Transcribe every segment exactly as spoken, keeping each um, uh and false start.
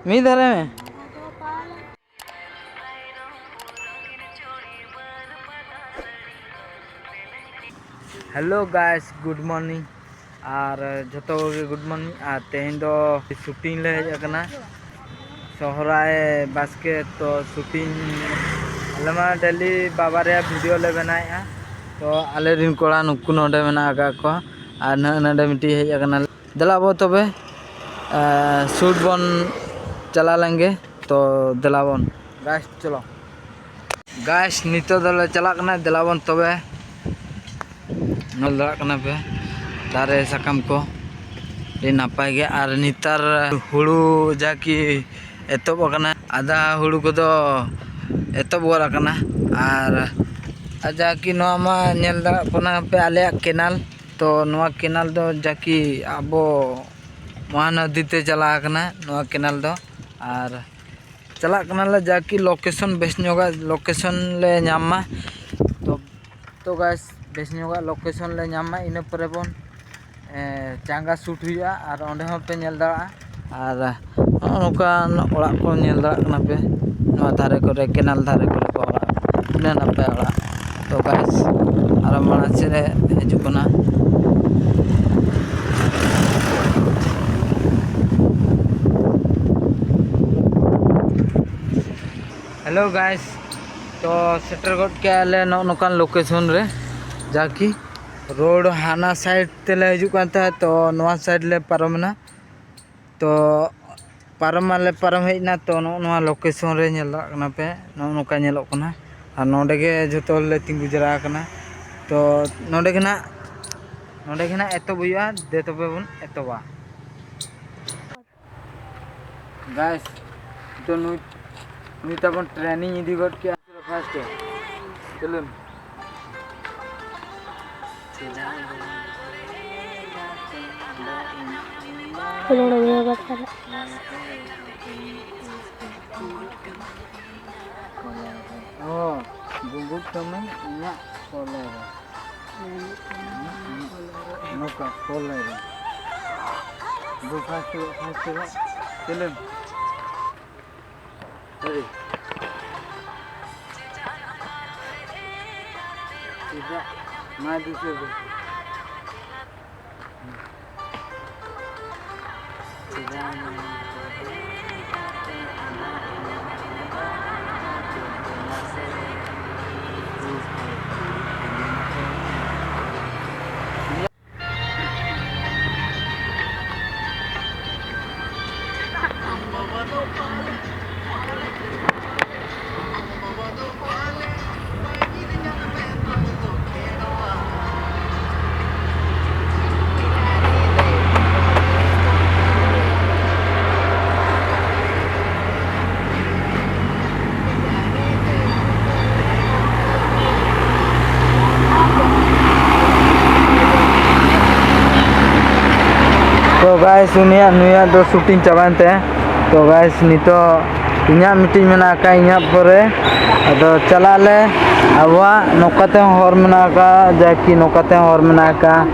ᱢᱤᱫ ᱫᱷᱟᱨᱮ ᱢᱮ᱾ Hello guys, good morning. ᱟᱨ ᱡᱷᱚᱛᱚ ᱠᱚᱜᱮ good morning᱾ ᱟᱨ ᱛᱮᱦᱮᱧ ᱫᱚ shooting ᱞᱮ ᱦᱮᱡ ᱟᱠᱟᱱᱟ, ᱥᱚᱦᱨᱟᱭ ᱵᱟᱥᱠᱮ᱾ ᱛᱚ shooting, ᱟᱞᱮ ᱢᱟ daily ᱵᱟᱵᱟ ᱨᱮᱭᱟᱜ video ᱞᱮ ᱵᱮᱱᱟᱣᱮᱫᱼᱟ᱾ ᱛᱚ ᱟᱞᱮ ᱨᱮᱱ ᱠᱚᱲᱟ ᱱᱩᱠᱩ ᱱᱚᱰᱮ ᱢᱮᱱᱟᱜ ᱟᱠᱟᱫ ᱠᱚᱣᱟ, ᱟᱨ ᱱᱚᱜᱼᱚᱭ ᱱᱚᱰᱮ ᱢᱤᱫᱴᱤᱡ ᱦᱮᱡ ᱟᱠᱟᱱᱟ᱾ ᱫᱮᱞᱟ ᱵᱚ ᱛᱚᱵᱮ, ᱟᱨ shoot ᱵᱚᱱ ᱪᱟᱞᱟᱣ ᱞᱮᱱ ᱜᱮ᱾ ᱛᱚ ᱫᱮᱞᱟ ᱵᱚᱱ, guys, ᱪᱚᱞᱚ᱾ Guys, ᱱᱤᱛᱚᱜ ᱫᱚᱞᱮ ᱪᱟᱞᱟᱜ ᱠᱟᱱᱟ, ᱫᱮᱞᱟ ᱵᱚᱱ ᱛᱚᱵᱮ᱾ ᱧᱮᱞ ᱫᱟᱲᱮᱭᱟᱜ ᱠᱟᱱᱟ ᱯᱮ ᱫᱟᱨᱮ ᱥᱟᱠᱟᱢ ᱠᱚ, ᱟᱹᱰᱤ ᱱᱟᱯᱟᱭ ᱜᱮ᱾ ᱟᱨ ᱱᱮᱛᱟᱨ ᱦᱩᱲᱩ ᱡᱟ ᱠᱤ ᱮᱛᱚᱦᱚᱵ ᱟᱠᱟᱱᱟ, ᱟᱫᱷᱟ ᱦᱩᱲᱩ ᱠᱚᱫᱚ ᱮᱛᱚᱦᱚᱵ ᱜᱚᱫ ᱟᱠᱟᱱᱟ᱾ ᱟᱨ, ᱟᱨ ᱡᱟ ᱠᱤ ᱱᱚᱣᱟ ᱢᱟ ᱧᱮᱞ ᱫᱟᱲᱮᱭᱟᱜ ᱠᱟᱱᱟ ᱯᱮ ᱟᱞᱮᱭᱟᱜ canal᱾ ᱛᱚ ᱱᱚᱣᱟ canal ᱫᱚ ᱡᱟ ᱠᱤ ᱟᱵᱚ ᱢᱚᱦᱟᱱᱚᱫᱤ ᱛᱮ ᱪᱟᱞᱟᱣ ᱟᱠᱟᱱᱟ ᱱᱚᱣᱟ canal ᱫᱚ᱾ ᱟᱨ ᱪᱟᱞᱟᱜ ᱠᱟᱱᱟᱞᱮ ᱡᱟ ᱠᱤ location ᱵᱮᱥ ᱧᱚᱜᱟᱜ location ᱞᱮ ᱧᱟᱢ ᱢᱟ᱾ ᱛᱚ, ᱛᱚ guys, ᱵᱮᱥ ᱧᱚᱜᱟᱜ location ᱞᱮ ᱧᱟᱢ ᱢᱟ, ᱤᱱᱟᱹ ᱯᱚᱨᱮ ᱵᱚᱱ, ᱮ, ᱪᱟᱸᱜᱟ shoot ᱦᱩᱭᱩᱜᱼᱟ᱾ ᱟᱨ ᱚᱸᱰᱮ ᱦᱚᱸ ᱯᱮ ᱧᱮᱞ ᱫᱟᱲᱮᱭᱟᱜᱼᱟ᱾ ᱟᱨ ᱱᱚᱜᱼᱚ ᱱᱚᱝᱠᱟᱱ ᱚᱲᱟᱜ ᱠᱚ ᱧᱮᱞ ᱫᱟᱲᱮᱭᱟᱜ ᱠᱟᱱᱟ ᱯᱮ, ᱱᱚᱣᱟ ᱫᱷᱟᱨᱮ ᱠᱚᱨᱮ, canal ᱫᱷᱟᱨᱮ ᱠᱚᱨᱮ ᱠᱚ ᱚᱲᱟᱜ, ᱛᱤᱱᱟᱹᱜ ᱱᱟᱯᱟᱭ ᱚᱲᱟᱜ᱾ ᱛᱚ guys, ᱟᱨᱚ ᱢᱟᱲᱟᱝ ᱥᱮᱫ ᱨᱮ ᱦᱤᱡᱩᱜ ᱠᱟᱱᱟ᱾ Hello guys, ᱛᱚ ᱥᱮᱴᱮᱨ ᱜᱚᱫ ᱠᱮᱜᱼᱟ ᱞᱮ ᱱᱚᱜᱼᱚ ᱱᱚᱝᱠᱟᱱ location ᱨᱮ, ᱡᱟ ᱠᱤ road ᱦᱟᱱᱟ side ᱛᱮᱞᱮ ᱦᱤᱡᱩᱜ ᱠᱟᱱ ᱛᱟᱦᱮᱸᱫ, ᱛᱚ ᱱᱚᱣᱟ side ᱞᱮ ᱯᱟᱨᱚᱢᱮᱱᱟ᱾ ᱛᱚ ᱯᱟᱨᱚᱢ ᱢᱟᱞᱮ ᱯᱟᱨᱚᱢ ᱦᱮᱡ ᱮᱱᱟ᱾ ᱛᱚ ᱱᱚᱜᱼᱚ ᱱᱚᱣᱟ location ᱨᱮ ᱧᱮᱞ ᱫᱟᱲᱮᱭᱟᱜ ᱠᱟᱱᱟ ᱯᱮ, ᱱᱚᱜᱼᱚ ᱱᱚᱝᱠᱟ ᱧᱮᱞᱚᱜ ᱠᱟᱱᱟ᱾ ᱟᱨ ᱱᱚᱰᱮ ᱜᱮ ᱡᱷᱚᱛᱚ ᱦᱚᱲᱞᱮ ᱛᱤᱸᱜᱩ ᱡᱟᱣᱨᱟ ᱟᱠᱟᱱᱟ᱾ ᱛᱚ ᱱᱚᱰᱮ ᱜᱮ ᱱᱟᱜ, ᱱᱚᱰᱮ ᱜᱮ ᱱᱟᱜ ᱮᱛᱚᱦᱚᱵ ᱦᱩᱭᱩᱜᱼᱟ᱾ ᱫᱮ ᱛᱚᱵᱮ ᱵᱚᱱ ᱮᱛᱚᱦᱚᱵᱟ᱾ Guys, ᱱᱤᱛᱚᱜ ᱱᱩᱭ, ᱱᱩᱭ ᱛᱟᱵᱚᱱ training ᱤᱫᱤ ᱜᱚᱫ ᱠᱮᱜᱼᱟ᱾ First ᱪᱚᱞᱩᱱ᱾ ᱚ, ᱵᱩᱵᱩᱫ ᱠᱟᱹᱢᱤ ᱤᱧᱟᱹᱜ ᱠᱚᱞᱮ ᱨᱮ᱾ ᱱᱚᱝᱠᱟ ᱠᱚᱞ ᱞᱟᱭ ᱨᱮ᱾ ᱫᱩ ᱯᱷᱟᱥᱴ ᱦᱩᱭᱩᱜ, ᱯᱷᱟᱥᱴ ᱦᱩᱭᱩᱜ᱾ ᱪᱮᱞᱮᱢ? ᱦᱳᱭ᱾ ᱪᱮᱫᱟᱜ? ᱢᱟ ᱫᱩᱥᱨᱟᱹ ᱫᱚ᱾ ᱛᱚ ᱜᱟᱭᱥ, ᱩᱱᱤᱭᱟᱜ ᱱᱩᱭᱟᱜ ᱫᱚ ᱥᱩᱴᱤᱝ ᱪᱟᱵᱟᱭᱮᱱ ᱛᱟᱭᱟ᱾ ᱛᱚ ᱜᱟᱭᱥ, ᱱᱤᱛᱚᱜ ᱤᱧᱟᱹᱜ ᱢᱤᱫᱴᱤᱡ ᱢᱮᱱᱟᱜ ᱟᱠᱟᱫ ᱤᱧᱟᱹᱜ ᱯᱚᱨᱮ᱾ ᱟᱫᱚ ᱪᱟᱞᱟᱜ ᱟᱞᱮ ᱟᱵᱚᱣᱟᱜ ᱱᱚᱝᱠᱟ ᱛᱮᱦᱚᱸ ᱦᱚᱨ ᱢᱮᱱᱟᱜ ᱟᱠᱟᱫ, ᱡᱟ ᱠᱤ ᱱᱚᱝᱠᱟ ᱛᱮᱦᱚᱸ ᱦᱚᱨ ᱢᱮᱱᱟᱜ ᱟᱠᱟᱫ,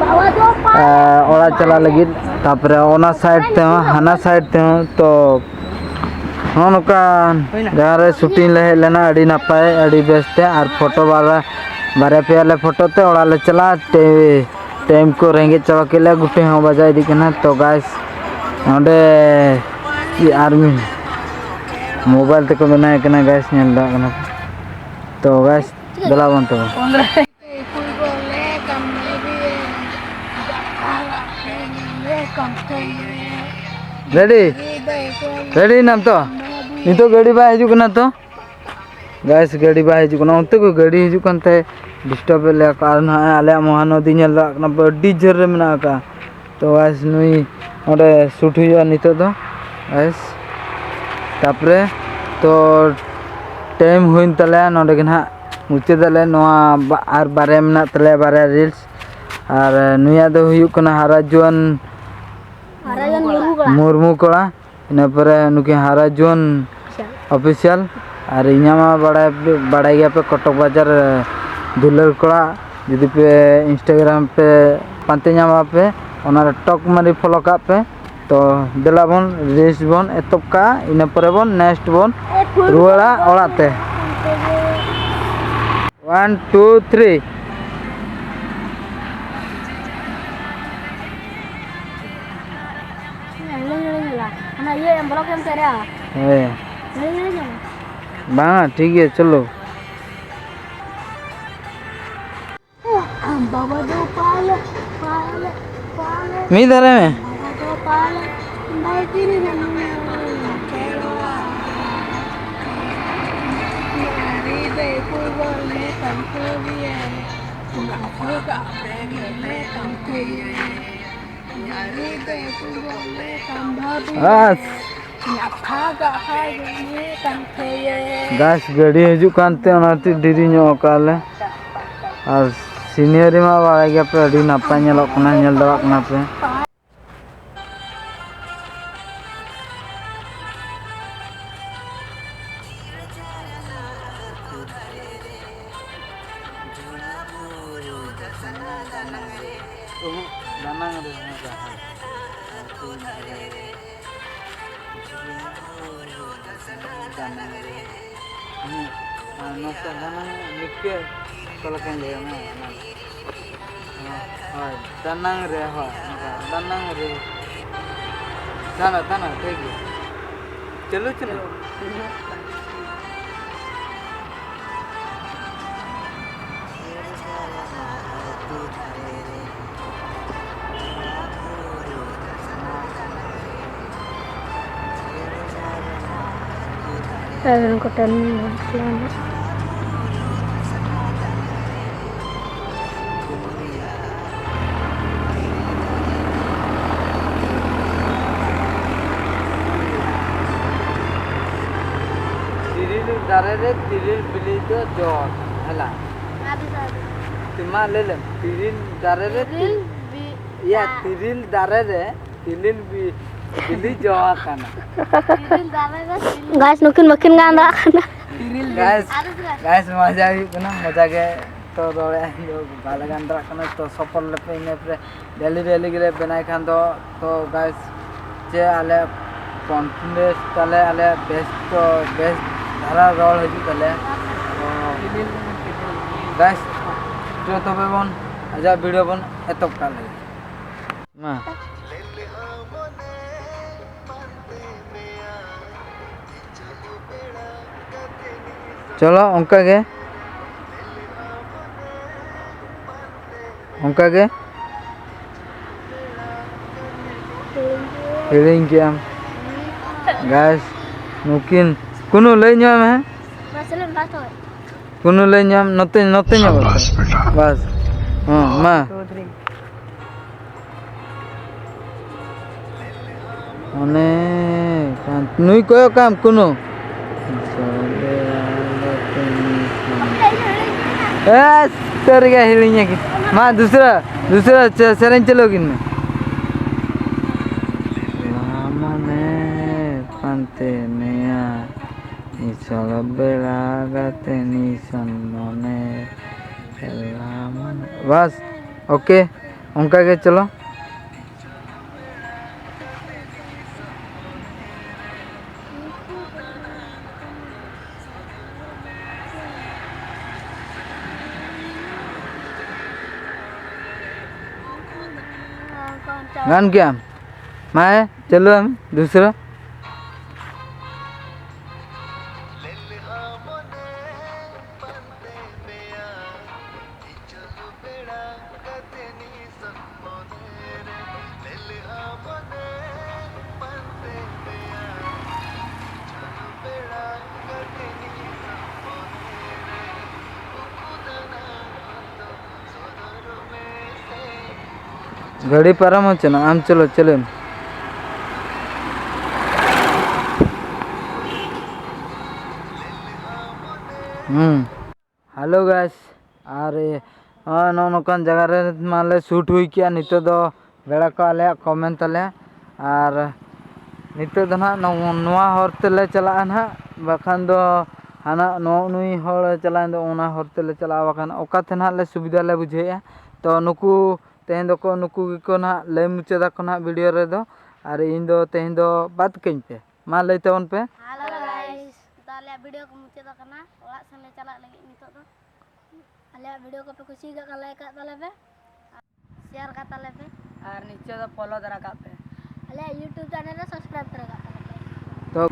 ᱟᱨ ᱚᱲᱟᱜ ᱪᱟᱞᱟᱜ ᱞᱟᱹᱜᱤᱫ᱾ ᱛᱟᱯᱚᱨᱮ ᱚᱱᱟ ᱥᱟᱭᱤᱰ ᱛᱮᱦᱚᱸ, ᱦᱟᱱᱟ ᱥᱟᱭᱤᱰ ᱛᱮᱦᱚᱸ᱾ ᱛᱚ ᱱᱚᱜᱼᱚ ᱱᱚᱝᱠᱟ ᱡᱟᱦᱟᱸ ᱨᱮ ᱥᱩᱴᱤᱝ ᱞᱮ ᱦᱮᱡ ᱞᱮᱱᱟ, ᱟᱹᱰᱤ ᱱᱟᱯᱟᱭ, ᱟᱹᱰᱤ ᱵᱮᱥ ᱛᱮ, ᱟᱨ ᱯᱷᱳᱴᱳ ᱵᱟᱨ-, ᱵᱟᱨᱭᱟ ᱯᱮᱭᱟ ᱞᱮ ᱯᱷᱳᱴᱳ ᱛᱮ ᱚᱲᱟᱜ ᱞᱮ ᱪᱟᱞᱟᱜᱼᱟ᱾ ᱴᱮ-, ᱴᱟᱭᱤᱢ ᱠᱚ ᱨᱮᱸᱜᱮᱡ ᱪᱟᱵᱟ ᱠᱮᱫ ᱞᱮᱭᱟ, ᱜᱩᱴᱤ ᱦᱚᱸ ᱵᱟᱡᱟᱣ ᱤᱫᱤᱜ ᱠᱟᱱᱟ᱾ ᱛᱚ ᱜᱟᱭᱥ, ᱱᱚᱸᱰᱮ ᱟᱨ ᱢᱤᱫ ᱢᱳᱵᱟᱭᱤᱞ ᱛᱮᱠᱚ ᱵᱮᱱᱟᱣᱮ ᱠᱟᱱᱟ ᱜᱟᱭᱥ, ᱧᱮᱞ ᱫᱟᱲᱮᱭᱟᱜ ᱠᱟᱱᱟ ᱯᱮ᱾ ᱛᱚ ᱜᱟᱭᱥ, ᱫᱮᱞᱟ ᱵᱚᱱ ᱛᱚᱵᱮ᱾ ᱨᱮᱰᱤ? ᱨᱮᱰᱤ ᱮᱱᱟᱢ ᱛᱚ? ᱱᱤᱛᱚᱜ ᱜᱟᱹᱰᱤ ᱵᱟᱭ ᱦᱤᱡᱩᱜ ᱠᱟᱱᱟ ᱛᱚ? ᱜᱟᱭᱥ, ᱜᱟᱹᱰᱤ ᱵᱟᱭ ᱦᱤᱡᱩᱜ ᱠᱟᱱᱟ, ᱚᱱᱛᱮ ᱠᱚ ᱜᱟᱹᱰᱤ ᱦᱤᱡᱩᱜ ᱠᱟᱱ ᱛᱮ ᱰᱤᱥᱴᱟᱵ ᱮᱫ ᱞᱮᱭᱟ ᱠᱚ᱾ ᱟᱨ ᱱᱚᱜᱼᱚᱭ ᱟᱞᱮᱭᱟᱜ ᱢᱚᱦᱟᱱᱚᱫᱤ ᱧᱮᱞ ᱫᱟᱲᱮᱭᱟᱜ ᱠᱟᱱᱟ ᱯᱮ, ᱟᱹᱰᱤ ᱡᱷᱟᱹᱞ ᱨᱮ ᱢᱮᱱᱟᱜ ᱟᱠᱟᱫᱼᱟ᱾ ᱛᱚ ᱜᱟᱭᱥ, ᱱᱩᱭ ᱚᱸᱰᱮ ᱥᱩᱴ ᱦᱩᱭᱩᱜᱼᱟ ᱱᱤᱛᱚᱜ ᱫᱚ ᱜᱟᱭᱥ᱾ ᱛᱟᱯᱚᱨᱮ ᱛᱚ ᱴᱟᱭᱤᱢ ᱦᱩᱭᱮᱱ ᱛᱟᱞᱮᱭᱟ, ᱱᱚᱸᱰᱮ ᱜᱮ ᱱᱟᱦᱟᱜ ᱢᱩᱪᱟᱹᱫ ᱟᱞᱮ ᱱᱚᱣᱟ ᱵᱟ-, ᱟᱨ ᱵᱟᱨᱭᱟ ᱢᱮᱱᱟᱜ ᱛᱟᱞᱮᱭᱟ, ᱵᱟᱨᱭᱟ ᱨᱤᱞᱥ᱾ ᱟᱨ ᱱᱩᱭᱟᱜ ᱫᱚ ᱦᱩᱭᱩᱜ ᱠᱟᱱᱟ ᱦᱟᱨᱟ ᱡᱩᱣᱟᱹᱱ ᱢᱩᱨᱢᱩ ᱠᱚᱲᱟ᱾ ᱢᱩᱨᱢᱩ ᱠᱚᱲᱟ, ᱤᱱᱟᱹ ᱯᱚᱨᱮ ᱱᱩᱠᱤᱱ ᱦᱟᱨᱟ ᱡᱩᱣᱟᱹᱱ ᱚᱯᱷᱤᱥᱤᱭᱟᱞ᱾ ᱟᱨ ᱤᱧᱟᱹᱜ ᱢᱟ ᱵᱟᱲᱟᱭ, ᱵᱟᱲᱟᱭ ᱜᱮᱭᱟ ᱯᱮ, ᱠᱚᱴᱚᱠ ᱵᱟᱡᱟᱨ, ᱫᱩᱞᱟᱹᱲ ᱠᱚᱲᱟ᱾ ᱡᱩᱫᱤ ᱯᱮ Instagram ᱯᱮ ᱯᱟᱱᱛᱮ ᱧᱟᱢᱟ ᱯᱮ, ᱚᱱᱟᱨᱮ ᱴᱚᱠ ᱢᱟᱹᱨᱤ ᱯᱷᱚᱞᱳ ᱠᱟᱜ ᱯᱮ᱾ ᱛᱚ ᱫᱮᱞᱟ ᱵᱚᱱ ᱨᱤᱞᱥ ᱵᱚᱱ ᱮᱛᱚᱦᱚᱵ ᱠᱟᱜᱼᱟ, ᱤᱱᱟᱹ ᱯᱚᱨᱮ ᱵᱚᱱ ᱱᱮᱠᱥᱴ ᱵᱚᱱ ᱨᱩᱣᱟᱹᱲᱟ ᱚᱲᱟᱜ ᱛᱮ᱾ One, two, three. ᱦᱮᱸ᱾ ᱵᱟᱝᱟ, ᱴᱷᱤᱠ ᱜᱮᱭᱟ, ᱪᱚᱞᱚ᱾ ᱢᱤᱫ ᱫᱷᱟᱨᱮ ᱢᱮ᱾ ᱟᱥ᱾ ᱜᱟᱭᱤᱥ, ᱜᱟᱹᱰᱤ ᱦᱤᱡᱩᱜ ᱠᱟᱱᱛᱮ ᱚᱱᱟᱛᱮ ᱰᱮᱨᱤ ᱧᱚᱜ ᱟᱠᱟᱫ ᱞᱮ᱾ ᱟᱨ ᱥᱤᱱᱟᱨᱤ ᱢᱟ ᱵᱟᱲᱟᱭ ᱜᱮᱭᱟᱯᱮ, ᱟᱹᱰᱤ ᱱᱟᱯᱟᱭ ᱧᱮᱞᱚᱜ ᱠᱟᱱᱟ, ᱧᱮᱞ ᱫᱟᱲᱮᱭᱟᱜ ᱠᱟᱱᱟ ᱯᱮ᱾ ᱫᱟᱱᱟᱝ ᱨᱮ ᱦᱚᱸ ᱵᱟᱦᱟ᱾ ᱫᱟᱱᱟᱝ ᱨᱮ᱾ ᱦᱮᱸ, ᱟᱨ ᱱᱚᱛᱮ ᱫᱟᱱᱟᱝ ᱱᱤᱠᱟᱹ ᱚᱠᱟ ᱞᱮᱠᱟᱧ ᱞᱟᱹᱭ ᱟᱢᱟ? ᱦᱳᱭ, ᱫᱟᱱᱟᱝ ᱨᱮ, ᱦᱳᱭ, ᱱᱚᱝᱠᱟ, ᱫᱟᱱᱟᱝ ᱨᱮ᱾ ᱫᱟᱱᱟ, ᱫᱟᱱᱟ, ᱴᱷᱤᱠ ᱜᱮᱭᱟ᱾ ᱪᱟᱹᱞᱩ, ᱪᱟᱹᱞᱩ᱾ ᱥᱮᱵᱷᱮᱱ ᱠᱚᱴᱮᱱ ᱵᱚᱱ ᱠᱷᱩᱞᱟᱹᱣᱟ ᱱᱟᱦᱟᱜ᱾ ᱛᱤᱨᱤᱞ ᱫᱟᱨᱮ ᱨᱮ ᱛᱤᱨᱤᱞ ᱵᱤᱞᱤ ᱫᱚ ᱡᱚ ᱟᱠᱟᱱᱟ, ᱦᱮᱞᱟ᱾ ᱟᱫᱚ, ᱟᱫᱚ᱾ ᱛᱤ-, ᱢᱟ ᱞᱟᱹᱭ ᱞᱮᱢ, ᱛᱤᱨᱤᱞ ᱫᱟᱨᱮ ᱨᱮ ᱛᱤᱨᱤᱞ ᱛᱤ-, ᱵᱤ-, ᱤᱭᱟ, ᱟ- ᱛᱤᱨᱤᱞ ᱫᱟᱨᱮ ᱨᱮ ᱛᱤᱨᱤᱞ ᱵᱤ-, ᱵᱤᱞᱤ ᱡᱚ ᱟᱠᱟᱱᱟ᱾ ᱛᱤᱨᱤᱞ ᱫᱟᱨᱮ ᱨᱮ ᱛᱤᱨᱤᱞ ᱜᱟᱭᱤᱥ, ᱱᱩᱠᱤᱱ ᱵᱟᱹᱠᱤᱱ ᱜᱟᱱ ᱫᱟᱲᱮᱭᱟᱜ ᱠᱟᱱᱟ᱾ ᱛᱤᱨᱤᱞ ᱵᱤᱞᱤ᱾ ᱜᱟᱭᱤᱥ, ᱟᱫᱚ ᱪᱮᱫᱟᱜ? ᱜᱟᱭᱤᱥ, ᱢᱚᱡᱟ ᱦᱩᱭᱩᱜ ᱠᱟᱱᱟ, ᱢᱚᱡᱟ ᱜᱮ᱾ ᱛᱚ ᱨᱚᱲᱮᱫ ᱤᱧ ᱫᱚ ᱵᱟᱞᱮ ᱜᱟᱱ ᱫᱟᱲᱮᱭᱟᱜ ᱠᱟᱱᱟ᱾ ᱛᱚ ᱥᱚᱯᱚᱴ ᱞᱮᱯᱮ ᱤᱱᱟᱹ ᱯᱚᱨᱮ ᱰᱮᱞᱤ ᱰᱮᱞᱤ ᱜᱮᱞᱮ ᱵᱮᱱᱟᱭ ᱠᱷᱟᱱ ᱫᱚ᱾ ᱛᱚ ᱜᱟᱭᱥ, ᱪᱮ ᱟᱞᱮ ᱠᱚᱱᱯᱷᱤᱰᱮᱱᱥ ᱛᱟᱞᱮ ᱟᱞᱮ ᱵᱮᱥ, ᱛᱚ ᱵᱮᱥ ᱫᱷᱟᱨᱟ ᱨᱚᱲ ᱦᱤᱡᱩᱜ ᱛᱟᱞᱮ᱾ ᱛᱚ ᱜᱟᱭᱥ, ᱪᱚ ᱛᱚᱵᱮ ᱵᱚᱱ ᱟᱡᱟᱜ ᱵᱷᱤᱰᱤᱭᱳ ᱵᱚᱱ ᱮᱛᱚᱦᱚᱵ ᱠᱟᱜ ᱞᱮᱜᱮ᱾ ᱢᱟ᱾ ᱪᱚᱞᱚ, ᱚᱱᱠᱟ ᱜᱮ᱾ ᱚᱱᱠᱟ ᱜᱮ᱾ ᱦᱤᱲᱤᱧ ᱠᱮᱜᱼᱟᱢ᱾ ᱜᱟᱭᱥ, ᱱᱩᱠᱤᱱ ᱠᱩᱱᱩ ᱞᱟᱹᱭ ᱧᱚᱜ ᱢᱮ᱾ ᱵᱟᱨᱥᱮᱞᱳᱱᱟ ᱵᱟᱥ ᱦᱚᱲ᱾ ᱠᱩᱱᱩ ᱞᱟᱹᱭ ᱧᱟᱢ, ᱱᱚᱛᱮ, ᱱᱚᱛᱮ ᱧᱚᱜ ᱠᱟᱛᱮ᱾ ᱵᱟᱥ᱾ ᱦᱚᱸ, ᱢᱟ᱾ ᱚᱱᱮ, ᱱᱩᱭ ᱠᱚᱭᱚᱜ ᱠᱟᱢ, ᱠᱩᱱᱩ᱾ ᱮᱥ, ᱩᱛᱟᱹᱨ ᱜᱮ ᱦᱤᱲᱤᱧ ᱟᱠᱤᱱ᱾ ᱢᱟ, ᱫᱩᱥᱨᱟ, ᱫᱩᱥᱨᱟ ᱪᱮ-, ᱥᱮᱨᱮᱧ ᱪᱟᱹᱞᱩ ᱟᱹᱠᱤᱱ ᱢᱮ᱾ ᱢᱟ ᱢᱟᱱᱮ ᱯᱟᱱᱛᱮ ᱢᱮᱭᱟ᱾ ᱱᱤᱥᱚᱞ ᱵᱮᱲᱟ ᱜᱟᱛᱮ ᱱᱤᱥᱚᱞ ᱢᱚᱱᱮ ᱮᱞᱟ ᱢᱚᱱᱮ᱾ ᱵᱟᱥ, ᱳᱠᱮ, ᱚᱱᱠᱟ ᱜᱮ ᱪᱚᱞᱚ᱾ ᱜᱟᱱ ᱠᱮᱜᱼᱟᱢ? ᱢᱟᱭ, ᱪᱟᱹᱞᱩ ᱟᱢ, ᱫᱩᱥᱨᱟ᱾ ᱜᱟᱹᱰᱤ ᱯᱟᱨᱚᱢ ᱦᱚᱪᱚᱱᱟ, ᱟᱢ ᱪᱚᱞᱚ, ᱪᱟᱹᱞᱩᱭ ᱢᱮ᱾ ᱦᱩᱸ᱾ ᱦᱮᱞᱳ ᱜᱟᱭᱥ, ᱟᱨ, ᱮ, ᱱᱚᱜᱼᱚᱭ ᱱᱚᱜᱼᱚ ᱱᱚᱝᱠᱟᱱ ᱡᱟᱭᱜᱟ ᱨᱮ ᱢᱟᱞᱮ ᱥᱩᱴ ᱦᱩᱭ ᱠᱮᱜᱼᱟ᱾ ᱱᱤᱛᱚᱜ ᱫᱚ ᱵᱮᱲᱟ ᱠᱚ ᱟᱞᱮᱭᱟᱜ ᱠᱚᱢᱮᱱ ᱛᱟᱞᱮᱭᱟ, ᱟᱨ ᱱᱤᱛᱚᱜ ᱫᱚ ᱱᱟᱦᱟᱜ ᱱᱚ-, ᱱᱚᱣᱟ ᱦᱚᱨ ᱛᱮᱞᱮ ᱪᱟᱞᱟᱜᱼᱟ ᱱᱟᱦᱟᱜ, ᱵᱟᱠᱷᱟᱱ ᱫᱚ ᱦᱟᱱᱟ ᱱᱚᱜᱼᱚ ᱱᱩᱭ ᱦᱚᱲ ᱪᱟᱞᱟᱣᱮᱱ ᱫᱚ, ᱚᱱᱟ ᱦᱚᱨ ᱛᱮᱞᱮ ᱪᱟᱞᱟᱣ ᱟᱠᱟᱱᱟ, ᱚᱠᱟ ᱛᱮ ᱱᱟᱦᱟᱜ ᱞᱮ ᱥᱩᱵᱤᱫᱷᱟ ᱞᱮ ᱵᱩᱡᱷᱟᱹᱣᱮᱫᱼᱟ᱾ ᱛᱚ ᱱᱩᱠᱩ ᱛᱮᱦᱮᱧ ᱫᱚᱠᱚ, ᱱᱩᱠᱩ ᱜᱮᱠᱚ ᱱᱟᱦᱟᱜ ᱞᱟᱹᱭ ᱢᱩᱪᱟᱹᱫᱟᱠᱚ ᱱᱟᱦᱟᱜ ᱵᱷᱤᱰᱤᱭᱳ ᱨᱮᱫᱚ, ᱟᱨ ᱤᱧ ᱫᱚ ᱛᱮᱦᱮᱧ ᱫᱚ ᱵᱟᱫ ᱠᱟᱹᱧ ᱯᱮ, ᱢᱟ ᱞᱟᱹᱭ ᱛᱟᱵᱚᱱ ᱯᱮ᱾ ᱦᱮᱞᱳ ᱜᱟᱭᱥ, ᱛᱚ ᱟᱞᱮᱭᱟᱜ ᱵᱷᱤᱰᱤᱭᱳ ᱠᱚ ᱢᱩᱪᱟᱹᱫ ᱟᱠᱟᱱᱟ, ᱚᱲᱟᱜ ᱥᱮᱱ ᱞᱮ ᱪᱟᱞᱟᱜ ᱞᱟᱹᱜᱤᱫ ᱱᱤᱛᱚᱜ ᱫᱚ᱾ ᱟᱞᱮᱭᱟᱜ ᱵᱷᱤᱰᱤᱭᱳ ᱠᱚᱯᱮ ᱠᱩᱥᱤ ᱟᱠᱟᱫ ᱠᱷᱟᱱ ᱞᱟᱭᱤᱠ ᱠᱟᱜ ᱛᱟᱞᱮ ᱯᱮ, ᱥᱮᱭᱟᱨ ᱠᱟᱜ ᱛᱟᱞᱮ ᱯᱮ, ᱟᱨ ᱱᱤᱥᱪᱚᱭ ᱫᱚ ᱯᱷᱚᱞᱳ ᱫᱷᱟᱨᱟ ᱠᱟᱜ ᱯᱮ᱾ ᱟᱞᱮᱭᱟᱜ ᱭᱩᱴᱩᱵᱽ ᱪᱮᱱᱮᱞ ᱨᱮ ᱥᱟᱵᱥᱠᱨᱟᱭᱤᱵᱽ ᱫᱷᱟᱨᱟ ᱠᱟᱜ ᱛᱟᱞᱮ ᱯᱮ᱾ ᱛᱚ